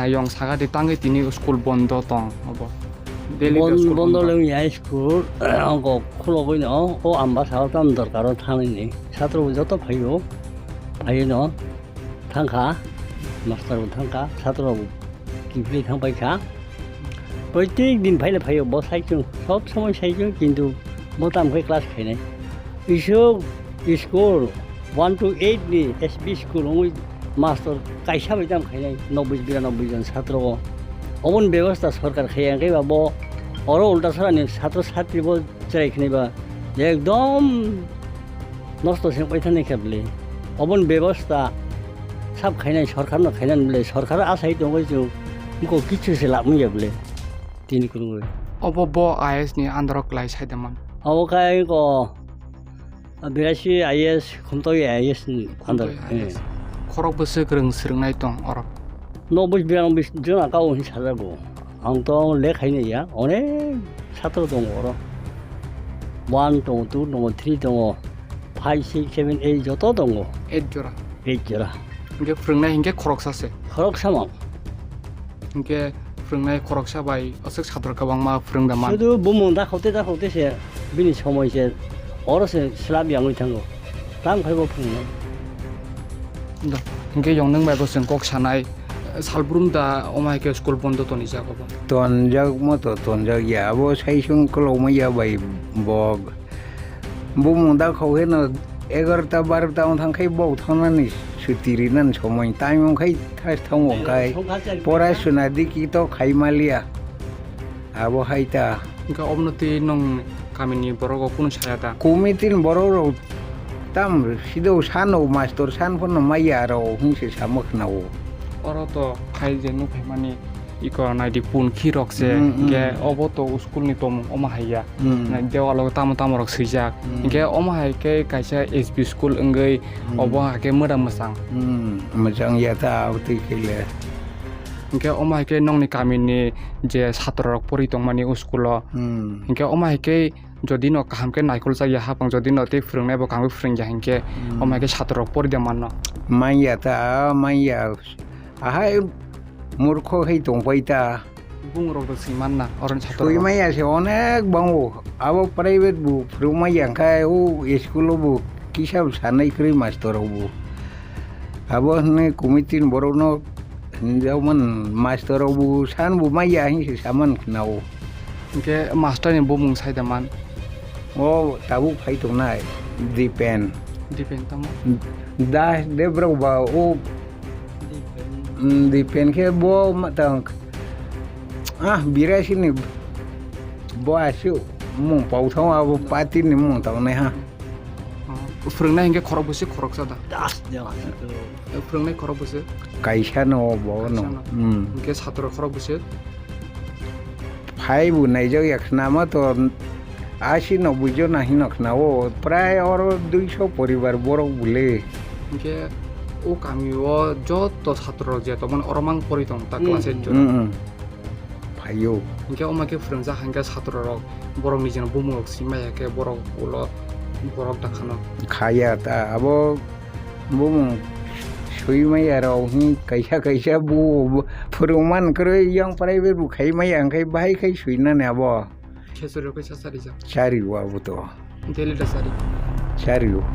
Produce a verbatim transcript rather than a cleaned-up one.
Yong saka di tangwi tini school bondo tong obo. Daily Bon-, school bondo bondo. Leng ya school, ongko khulogwi no, o amba sao tam dorkar o thangni. Satro bo joto phaio, phaio no, thangkha, master bo thangkha, satro bo kiphilwi thangpaikha. Proitek din phaile phaio, bo saichung, sob somoi saichung, kintu bo tam khe class khainai. Isuk school one to eight ni S B school wngwi master kaisa bai tam khainai, nobbai biranobbai jon satro o. Oboni bebosta sorkar khaiya hwnkhe ba bo oro Ultasarani satro satri bo cherai khnai ba ekdom nosto se pai thani khe bwle. Oboni bebosta sab khainai sorkar no khainani bwle, sorkar asai tongwi chwng buko kichu se lab wngya bwle tini kwrwngwi. Obo bo I A S ni under o kwlai sai da man. Obo khe ko Birashi I A S, Khumtoi I A S ni under. Khumtoi I A S. Eh. Khorok bwswk rwng swrwngnai tong oro? Nobbai biranobbai jona kau hin sajago. Ang to lekha hini ya, onek satro tongo oro. One tongo, two tongo, three tongo, five, six, seven, eight joto tongo. Eight jora. Eight jora. Hingke phwrwngnai hingke khoroksa se. Khoroksa mang. Hingke phwrwngnai khoroksa bai aswk satro kwbangma phwrwng da man. Sudu bumung dakhaute dakhaute se bini somoi se oro se slab yangwi thango. Tamo khai bo phwrwngnai. Da, hingke yong nwng bai bo chwng kok sanai, salbrum da omo hai khe school bondo tonijak obo? Tonjak mo to tonjak ya, abo sai chwng kwlwng ma ya bai bo. Bumung da khao heno egarota barota wng thang khai bo thangnani suti rinani somoi time wng khai thas thango wng khai pora suna diki to khai maliya. Abo hai ta. Hingke obono twi nwng kamini borok rok kunu saya ta? Committee ni borok rok tam sido sano mastor san phano maya rok hinse samo khna o. Oro to khai je nuk phaimani iko naidi pun khi rok se, mm, mm, hingke obo to school ni tomung omo hai ya. Mm. Na dewalo tamo tamo rok swijak. Mm. Hingke omo hai khe kaisa S B school wngwi, mm, obo hai khe mwdang mwsang. Mm, mwchang ya ta abotwi khe le. Hingke omo hai khe nongni kamini je satro rok pori tongmani o school o. Hmm. Hingke omo hai khe jodi no kaham khe naikolchak ya hapang, jodi no tei phwrwngnai bo kaham khe phwrwngya hinkhe, hmm, omo hai khe satro rok pori de manno. Manya ta, manya. Ahai murkho hai tongpai ta. Bung rok do swi manna, oroni satro rok. Swi manya se onek bango. Abo private bo phwrwng manya hinkhe o school o bo kisa bo sanai kwrwi mastor rok bo. Abo hwnwi committee ni borok no Hinjaoman mastor rok bo san bo maya hinse saman khna o. Hingke master ni bumung sai da man? O tabuk phai tongnai Dipen. Dipen tamo? Das Debra ba o. Dipen. Mm, Dipen khe bo ma tang. Ah, Birasi ni bo asio mung pau thong abo party ni mung tang nai ha. Phwrwngnai hingke khorok bwswk khoroksa da? Das de aswk. Phwrwngnai khorok bwswk? Kaisa no bo no. Kaisa no. Hmm. Hingke satro khorok bwswk? Phai bo naijak ya khna ma to asi no bujo na hino khna o. Prai oro duiso poribar borok bole. Hingke o kami o joto satro rok je tongmani oro mang pori tong ta class eight jora. Hmm, hmm. Phaio. Hingke omo khe phwrwngjak hingke satro rok borok nijini bumung rok swi maya khe borok ulo borok da khano. Khaya ta abo bumung swi maya rok hwn kaisa kaisa bo phwrwng man kwrwi yang private bo khai maya hwnkhe bahai khai swi nani abo. Khesuri rok kaisa sari jak. Sari o abo to. Daily da sari. Sari o.